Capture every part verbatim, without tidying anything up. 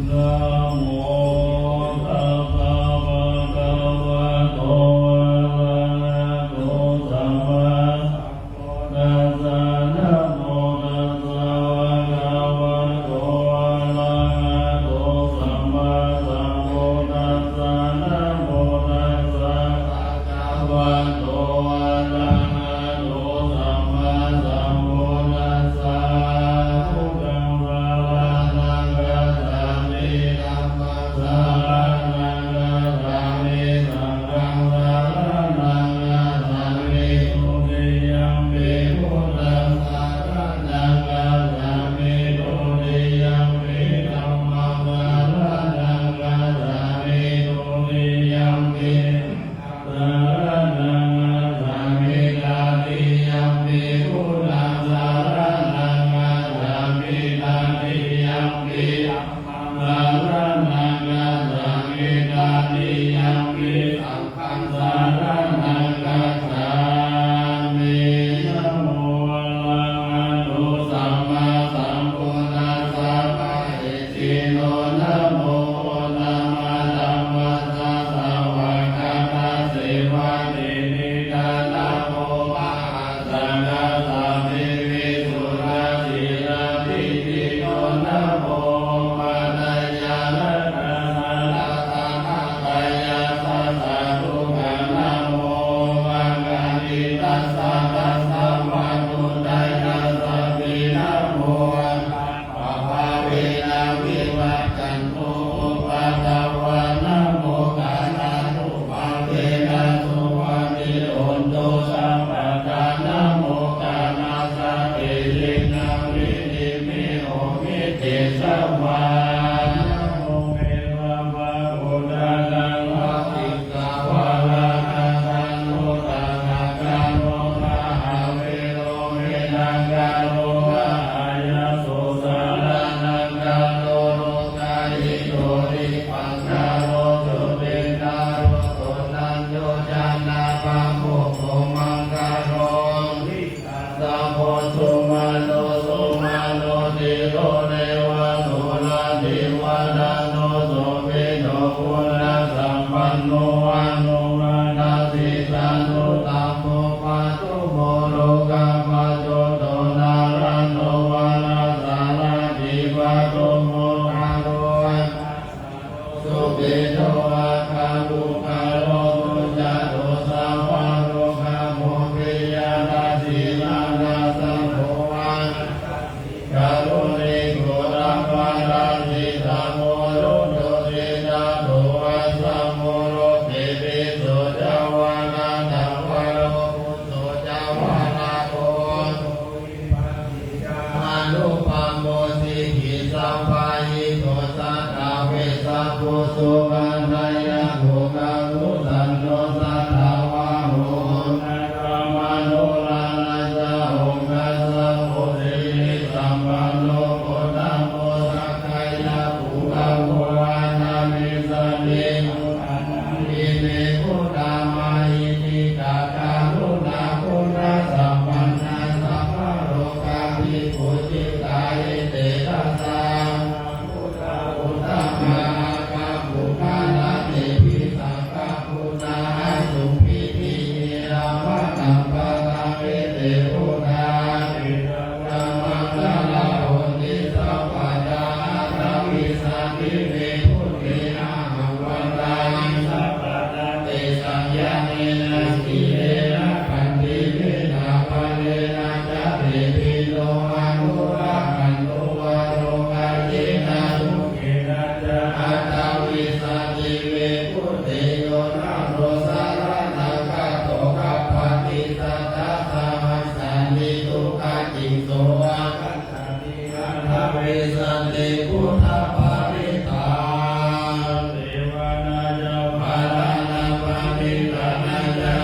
Namo tassa bhagavato arahato sammāsambuddhassa. Namo tassa bhagavato arahato sammāsambuddhassa. Namo tassa bhagavato arahato sammāsambuddhassa. Buddhaṃ saraṇaṃ gacchāmi. Dhammaṃ saraṇaṃ gacchāmi. Saṅghaṃ saraṇaṃ gacchāmi. Dutiyampi buddhaṃ saraṇaṃ gacchāmi. Dutiyampi dhammaṃ saraṇaṃ gacchāmi. Dutiyampi saraṇaṃ gacchāmi. Tatiyampi buddhaṃ saraṇaṃ gacchāmi. Tatiyampi dhammaṃ saraṇaṃ gacchāmi. Tatiyampi saṅghaṃ saraṇaṃ gacchāmi. Namo arahato sammāsambuddhassa. Mahesino. Namo uttamadhammassa svākkhātasseva tenidha. Namo mahāsaṅghassā visuddhasīladiṭṭhino. Namo opattāya rakkhaṇatthāya sādhukaṃ. Namo opapātikassa tassa vatthuttayassapi. Namo anupappāvena vivacchanto upaddavā. Namo kāyānubhāvena suvatthi hotu sabbadā. Namo kāyassa ṭhitiyena vidhimhi homi tejavā. Namo me sabbabuddhānaṃ paṭiggaṇhāgaruṃ tathāgataṃ mahāvīruṃ bhiyācaraṃ mahāyaso saraṇaṃ gato. Lokahito dīpaṅkaro jutītaro koṇḍañño janapāmokkho maṅgalo sabbo sumano sumano dhīro devasūrasivadano sobhito guṇasampanno anomadassito anuttamo padumo lokapajjoto nārado varasārathī padumo dharo sukhito aggapuggalo sujato sabbalokaggo piyadassī narāsabho anassī karuṇiko tapassarī sammūḷho siddhattho asammūḷho sippiso ca varatavaro phusso ca varado anupammā sikhī sabbahito satthavessabhū supaṇṇayako kakusandho satthavāho unnamano rājā oghasambho sirisampanno uttamo sakyapuggalo aṭṭhavīsati Ime buddhā mahiddhikā karuṇāguṇasampanna sabbalokavibhūsitā ete dasa uttama aggapuggala tehi sabbabhūtā asukhī tiṇṇannamappadaṃ ete buddhā maṅgalā honti sabbadā aṭṭhavīsati me buddhe ahaṃ vandāmi sabbadā tesaṃ ñāṇena sīlena khantimenā balena ca tepi no anurakkhantu arogāyena sukhena ca aṭṭhavīsati me buddhe yo naro saraṇagato gabbhati sattasahassanti duggatiṃ so aṭṭhavīsati buddhaparittaṃ. Devānañca bālānaṃ paṇḍitānañca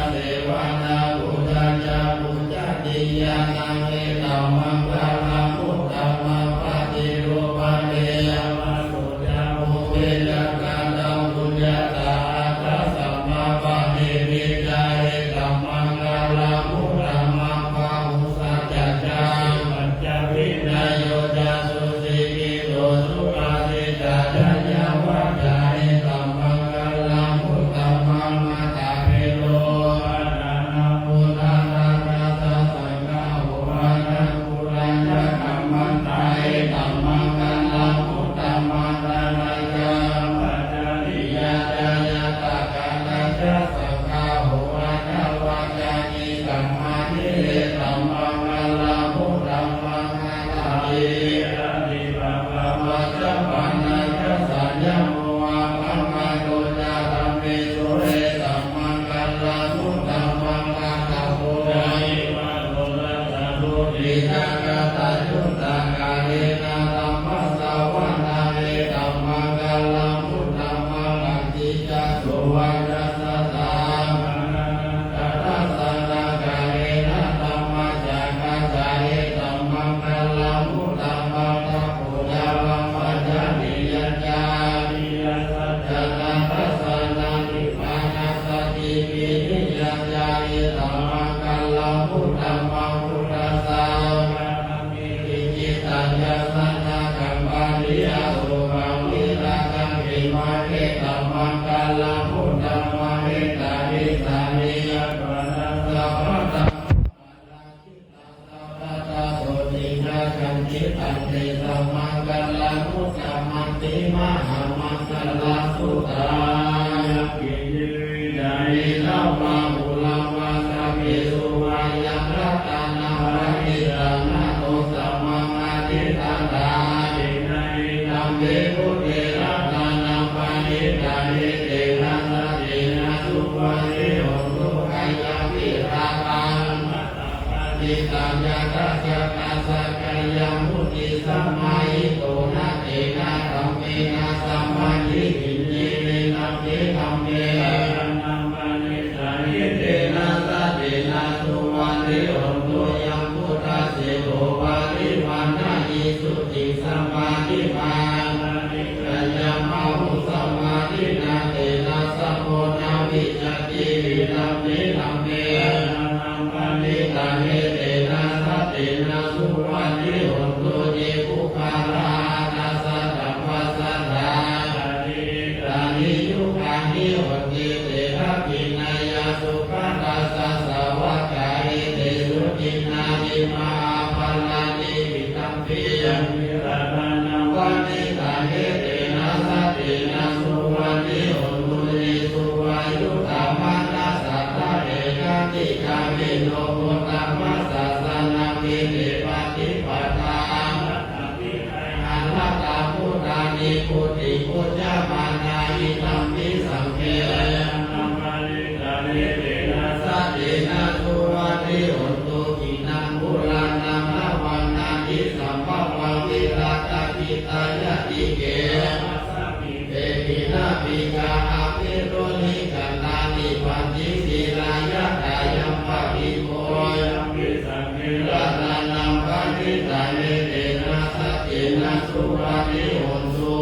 Viriyañca etam maṅgalam uttamaṃ puraṃ. Cittañca santappam pariḷāhū pavirajaṃ khemaṃ etam maṅgalam uttamaṃ. Etādisāni katvāna sabbattham sabbattha sotthiṃ gacchanti taṃ tesaṃ maṅgalam uttamanti. Mahāmaṅgalasuttaṃ. Yaṅkiñci viññūhītam vā huraṃ vā saggesu vā yaṃ ratanaṃ paṇītaṃ na no samaṃ atthitā na tena idam vivutte ratanaṃ paṇītaṃ etena saccena suvatthi hotu. Khayaṃ virāgaṃ paṇītaṃ yadajjhagā sakyamutti samāhito na tena dhammena samatthi kiñci vina me dhamme ratanaṃ paṇītaṃ etena saccena suvatthi hotu. Yaṃ buddhaseṭṭho parivaṇṇayī suciṃ samādhimānanti khayaṃ āhu samādhinā tena samo na vijjati viraṃ viraṃ me ratanaṃ paṇītaṃ etena saccena suvatthi hotu. Ye puggalā aṭṭha sataṃ pasatthā atītāni yugāni honti te dakkhiṇeyyā sugatassa sāvakā etesu dinnāni mahapphalāni idampi ratanaṃ paṇītaṃ etena saccena suvatthi hotu. Ye suppayuttā manasā daḷhena nikkāmino gotamasāsanamhi te pattipattā laddhā virayaṃ laddhā mudhā nibbutiṃ bhuñjamānā idampi saṅghe ratanaṃ paṇītaṃ etena saccena suvatthi hotu. Khīṇaṃ purāṇaṃ navaṃ natthi sambhavaṃ virattacittāyatike. Te khīṇabījā aviruḷhichandā nibbanti dhīrā yathāyaṃ padīpo. Idampi saṅghe ratanaṃ paṇītaṃ etena saccena suvatthi hotu.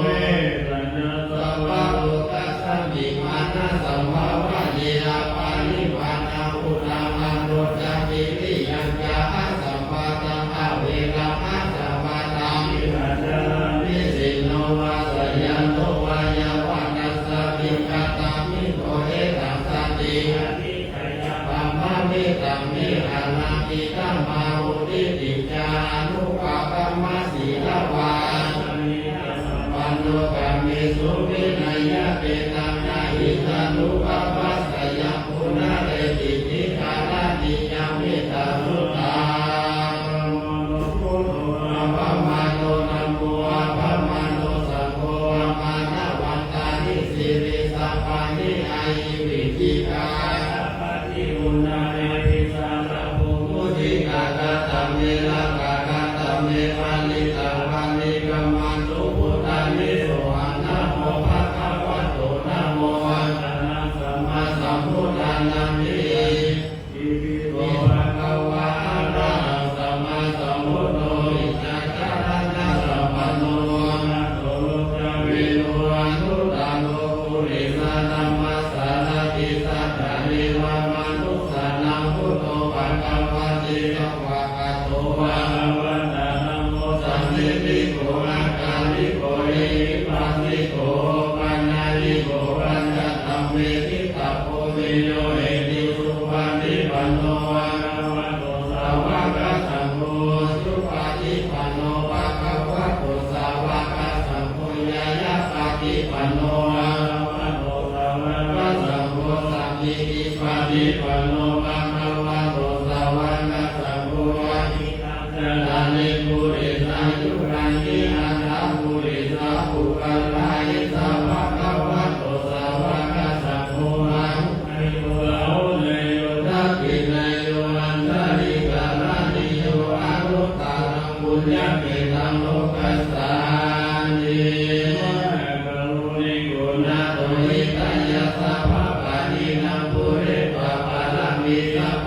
Mettañca sabbalokasmiṃ mānasam bhāvaye aparimāṇaṃ uddhaṃ adho ca tiriyañca asambādhaṃ averaṃ asapattaṃ. Tiṭṭhañcaraṃ nisinno vā sayāno vā yāvatassa vigatamiddho etaṃ satiṃ adhiṭṭheyya brahmametaṃ vihāraṃ idhamāhu. Diṭṭhiñca anupagamma sīlavā panno kāmesu vineyya gedhaṃ na hi jānupapassayaṃ punaretīti. Karaṇīyamettasuttaṃ. Appamāṇo dhammo appamāṇo saṅgho pamāṇavantāni siriṃsapāni ahi vicchikā sabbadhi uṇṇānābhī sarabū mūsikā. Katā me rakkhā katā me parittā paṭikkamantu bhūtāni. Sohaṃ namo bhagavato namo arahaṃ sammāsambuddhānanti. Itipi so bhagavā arahaṃ sammāsambuddho vijjācaraṇasampanno sugato lokavidū anuttaro purisadammasārathi satthā devamanussānaṃ buddho bhagavāti. Svākkhāto bhagavatā dhammo sandiṭṭhiko akāliko ehipassiko opanayiko paccattaṃ veditabbo viññūhīti. Supaṭipanno bhagavato sāvakasaṅgho, ujupaṭipanno bhagavato sāvakasaṅgho, ñāyapaṭipanno bhagavato sāvakasaṅgho, sāmīcipaṭipanno bhagavato sāvakasaṅgho, yadidaṃ cattāri purisayugāni aṭṭha purisapuggalā, esa bhagavato sāvakasaṅgho, āhuneyyo pāhuneyyo dakkhiṇeyyo añjalikaraṇīyo anuttaraṃ puññakkhettaṃ lokassāti. Mahākāruṇiko nātho hitāya sabbapāṇinaṃ pūretvā pāramī sabbā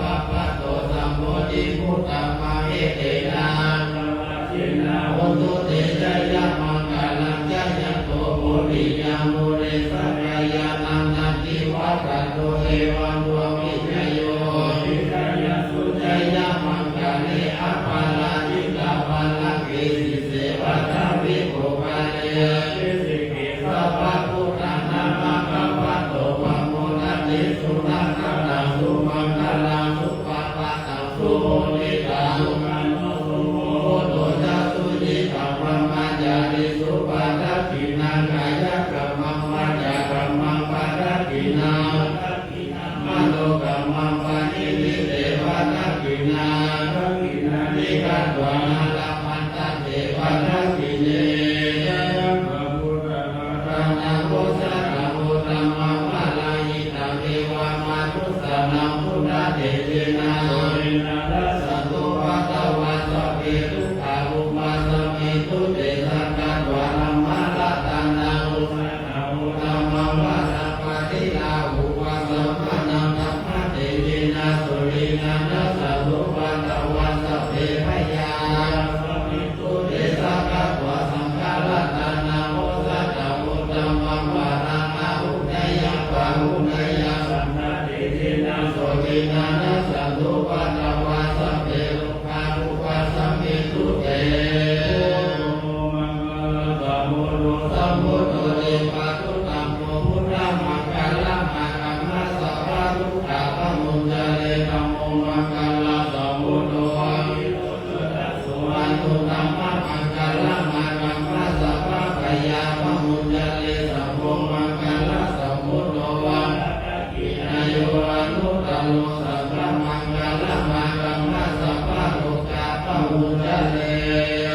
evaṃ dvāvijayo hohi jayassu jayamaṅgale, aparājitapallaṅke sīse paṭhavipokkhare, abhiseke sabbabuddhānaṃ aggappatto pamodati. Sunakkhattaṃ sumaṅgalaṃ supabhātaṃ suhuṭṭhitaṃ, sukhaṇo sumuhutto ca suyiṭṭhaṃ brahmacārisu. Padakkhiṇaṃ kāyakammaṃ vācākammaṃ padakkhiṇaṃ, padakkhiṇaṃ manokammaṃ paṇidhī te padakkhiṇā, padakkhiṇāni katvāna labhantatthe padakkhiṇe. Ārabbha buddha dhānaṃ osathaṃ uttamaṃ varaṃ, hitaṃ devamanussānaṃ buddhatejena sotthinā, nassantu upaddavā sabbe dukkhā vūpasamentu te. Sakkatvā dhammaratanaṃ osathaṃ uttamaṃ varaṃ, pariḷāhū pasamaṇaṃ dhammatejena sotthinā, nassantu upaddavā sabbe bhayā vūpasamentu te. Sakkatvā saṅgharatanaṃ osathaṃ uttamaṃ varaṃ, āhuneyyaṃ pāhuneyyaṃ saṅghatejena sotthinā, nassantu upaddavā sabbe rogā vūpasamentu te. Buddho maṅgalasambuddho sambuddho dippaṭipakkho, buddhamaṅgalamārabbha sabbadukkhā pamuñcare. Dhammo maṅgalasambuddho avi suvaṇṇo dhammamaṅgalamārabbha sabbabhayā pamuñcare. Saṅgho maṅgalasambuddho varadakkhiṇeyyo anuttaro saṅghamaṅgalamārabbha sabbarogā pamuñcare.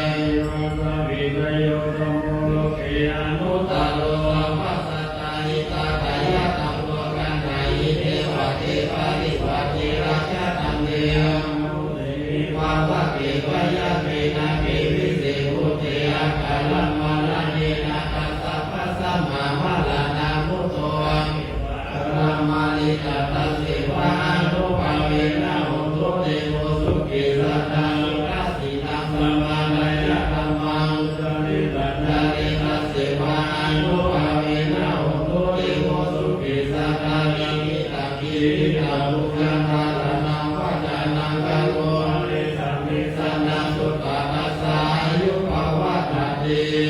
Ācivassabhicayyo dhammo loke anuttaro sabba sattahitatthāya. Taṃ lokassāti devate parivajje rājadaṇḍe anuruddhe, vipāvake byagghe nāge vise bhūte akālamaraṇena. Tassa bhāsmā maraṇā mutto aggeva alamānita. Tasseva ānubhāvena hotu devo sukhī sadā. Sukhassi taṃ samādāya dhammaṃ uddissañcare. Tasseva ānubhāvena hotu devo sukhī sadā. Likkhitaṃ cintitaṃ pūjaṃ dhāraṇaṃ vācanaṃ karoma desaṃ desanaṃ sutvā tassa āyu pavaḍḍhatīti.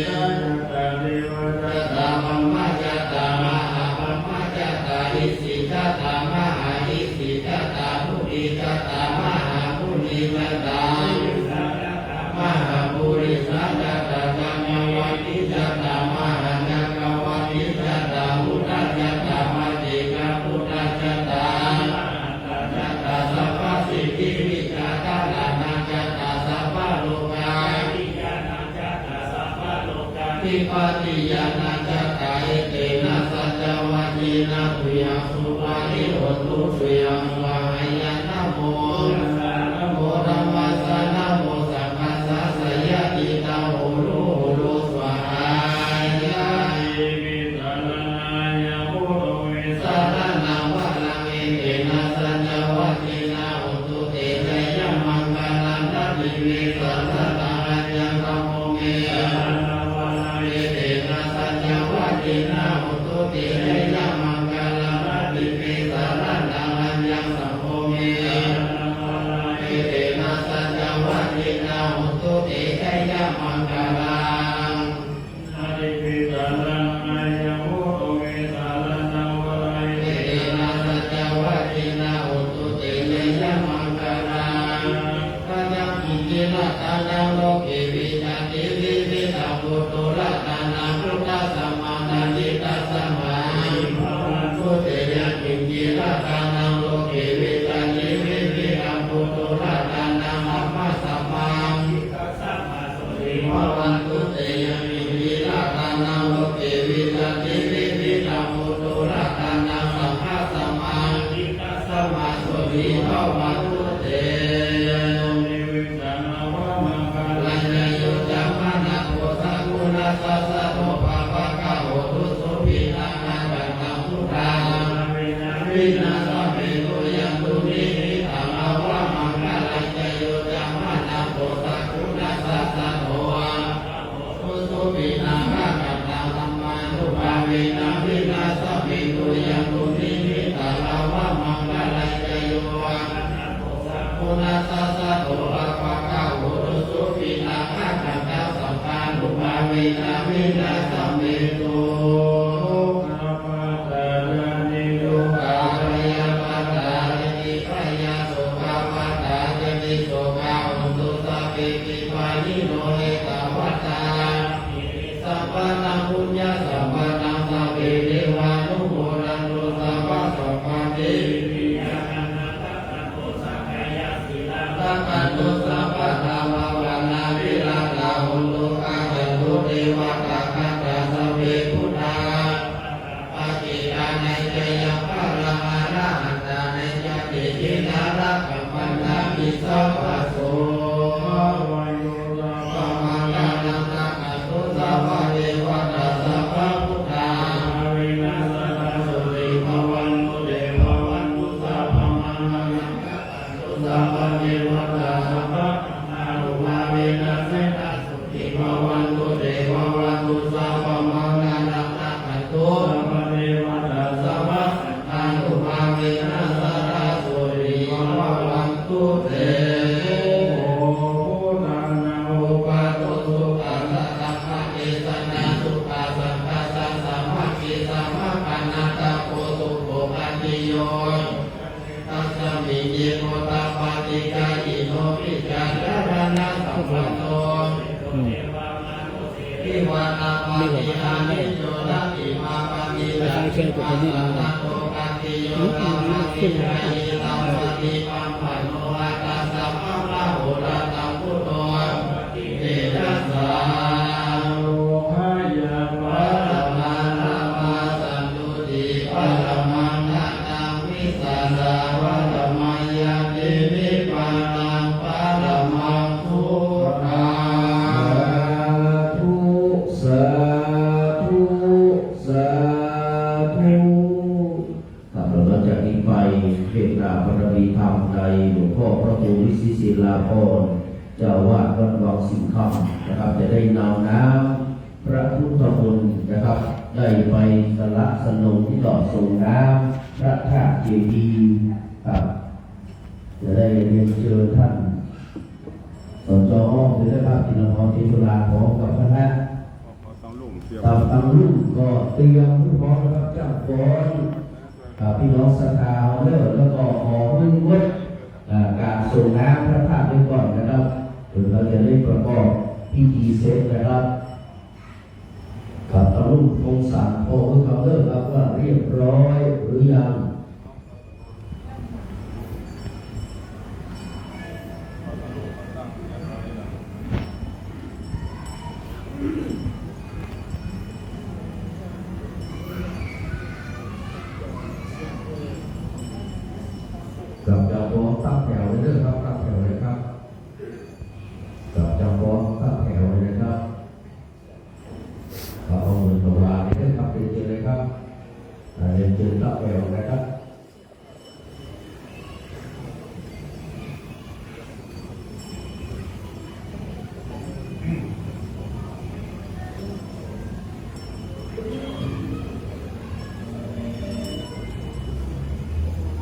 Jaññā ca devā jātā brahmā jātā mahābrahmā jātā isi jātā mahāisi jātā munī jātā mahāmunī jātā puriso jātā mahāpurisā jātā cakkavāṭī jātā mahācakkavāṭī jātā buddhā jātā paccekabuddhā jātā arahatā jātā sabbasiddhivijjādharaṇā jātā sabbalokā āṭiyānañca āṭiyapatiyānañca jātā. Etena saccavajjena tuyhaṃ suppatiṭṭhontu tuyhaṃ svāhāya. Namo namo dhammassa namo saṅghassa jayasiddhaṃ hotu hotu svāhāya. Natthi me saraṇaṃ aññaṃ buddho me saraṇaṃ varaṃ etena saccavajjena hotu te jayamaṅgalaṃ. Natthi me saraṇaṃ aññaṃ dhammo me saraṇaṃ varaṃ etena saccavajjena hotu te jayamaṅgalaṃ. Natthi me saraṇaṃ aññaṃ saṅgho me saraṇaṃ varaṃ etena saccavajjena hotu te jayamaṅgalaṃ. Natthi me saraṇaṃ aññaṃ buddho me saraṇaṃ varaṃ etena saccavajjena hotu te jayamaṅgalaṃ. Yaṃ kiñci ratanaṃ loke vijjati vividhaṃ puthu ratanaṃ buddhasamaṃ natthi tasmā haṃ bhavantu te. Yaṃ kiñci ratanaṃ loke vijjati vividhaṃ puthu ratanaṃ dhammasamaṃ bhavantu te. Yaṃ kiñci ratanaṃ loke vijjati vividhaṃ puthu ratanaṃ saṅghasamaṃ tasmā sotthī bhavantu te. Yo cāyasmaṃ avamaṅgalañca yo cāmanāpo sakuṇassa saddo pāpaggaho dussupinaṃ akantaṃ buddhānubhāvena vināsamentu. Yaṃ dunnimittaṃ avamaṅgalañca yo cāmanāpo sakuṇassa saddo pāpaggaho dussupinaṃ akantaṃ dhammānubhāvena vināsamentu. Yaṃ dunnimittaṃ yo tasmiṃ ye buddhapaṭigayino vijjācaraṇasampanno devānaṃ pāpaggaho ariyo cattāro Sādhu, sādhu. ครับ แล้วหลังจากนี้ไป เมตตาบารมีธรรมในหลวงพ่อพระครูวิชิตศิลาภรณ์ เจ้าอาวาสวัดวังสิงห์คำนะครับ จะได้นำน้ำพระพุทธมนต์นะครับ ได้ไปสละสนงที่หลอดส่งน้ำพระธาตุเจดีย์ครับ จะได้เรียนเชิญท่าน สจ อ้อม ด้วยนะครับ ธินพร เทพจุฬา พร้อมกับคณะ ครับ ทางรุ่นก็เตรียมพร้อมนะครับ จ้างฟ้อน อ่า พี่น้องศรัทธาเอาเด้อ แล้วก็ขออนุโมท อ่า การส่งน้ำพระธาตุไว้ก่อนนะครับ เดี๋ยวเราจะได้ประกอบพิธีเสร็จนะครับ ครับ ทางรุ่นคงสั่งพอคือคำเลิกครับ ว่าเรียบร้อยหรือยัง ครับ จะฟ้อนตั้งแถวเลยเด้อครับ ตั้งแถวเลยครับ ครับ จะฟ้อนตั้งแถวเลยนะครับ ครับ เอามือถวายเลยครับ เรียนเชิญเลยครับ อ่า เรียนเชิญตั้งแถวนะครับ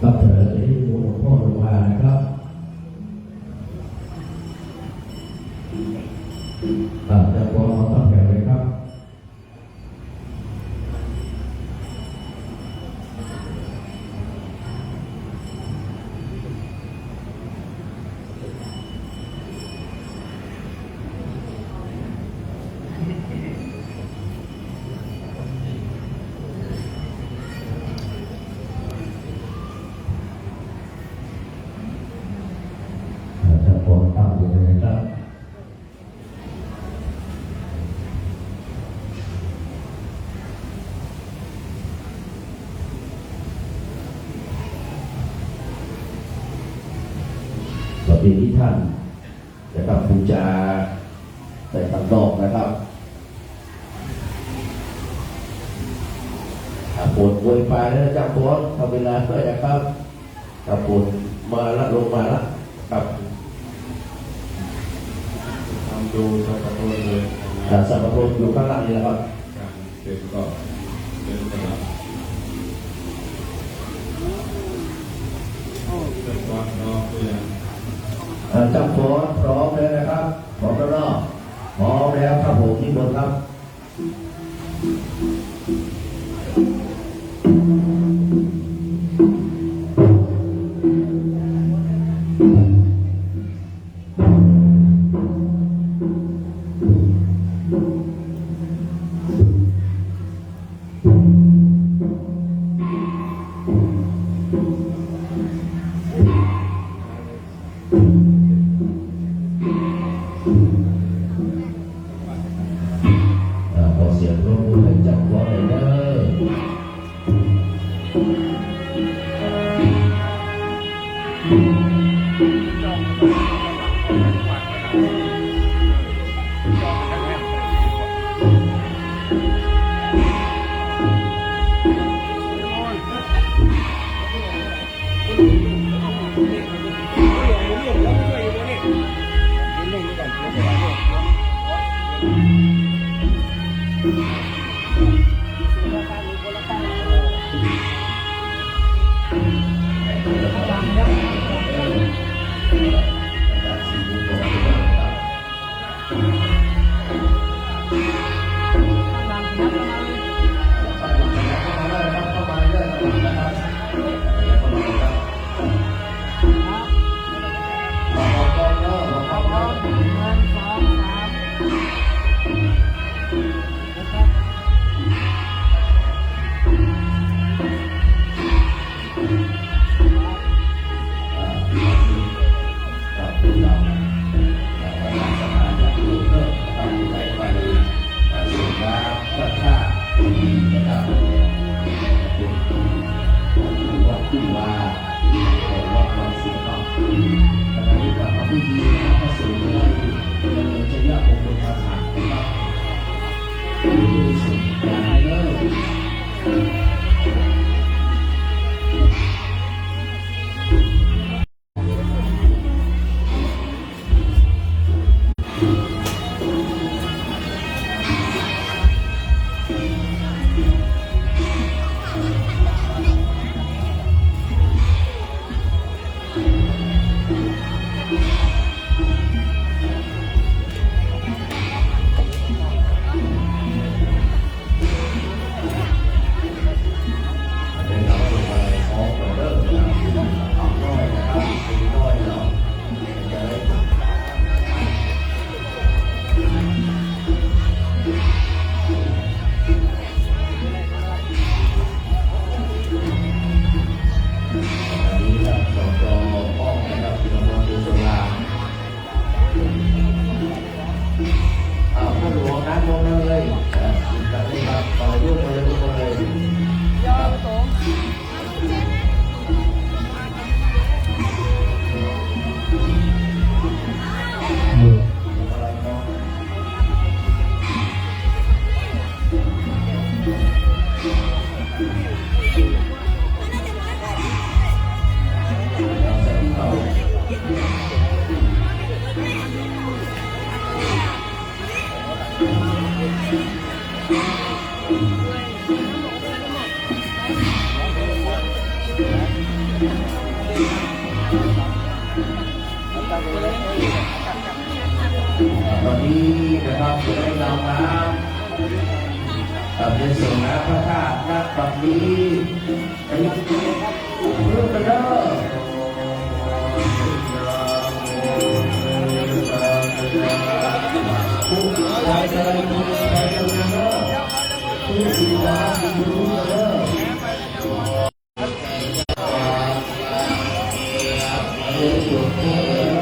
ครับ เดี๋ยวจะให้หลวงพ่อลงมานะครับ อ่า จะฟ้อนตั้งแถวเลยครับ อาจจะฟ้อนตั้งอยู่นะครับ สวัสดีที่ท่านนะครับ คุณจะไปข้างนอกนะครับ อ่ะ ฝนโปรยปลายแล้วนะจ๊ะ บอส ทำเวลาด้วยนะครับ ครับ ฝนมาละ ลงมาละ ครับ ทำดูสัพพะโทษเลย อ่า สัพพะโทษอยู่ข้างล่างนี่แหละครับ การเสร็จก็เป็นสำหรับ เสร็จก่อนรอตัวอย่าง อ่า เจ้าฟ้อนพร้อมแล้วนะครับ พร้อมแล้วเนาะ พร้อมแล้วครับผม นิมนต์ครับ อ่า ขอเสียงปรบมือให้จับหัวหน่อยเด้อ พิธีมอบพระสูงพระไตรปิฎกในเมืองชยมงคลสถานนะครับ อย่าให้เลิก อ้าว พ่อหลวงนะ ลงมาเลย เอ่อ จัดเลยครับ ต่อลูกมาเลย ลูกมาเลย ตอนนี้นะครับ จะได้นำน้ำ เอ่อ เป็นส่วนน้ำพระธาตุณบัดนี้ เป็นรูปเด้อ ผู้ใดจะได้บุญใดจะได้เด้อ ผู้ที่ว่าบุญเด้อ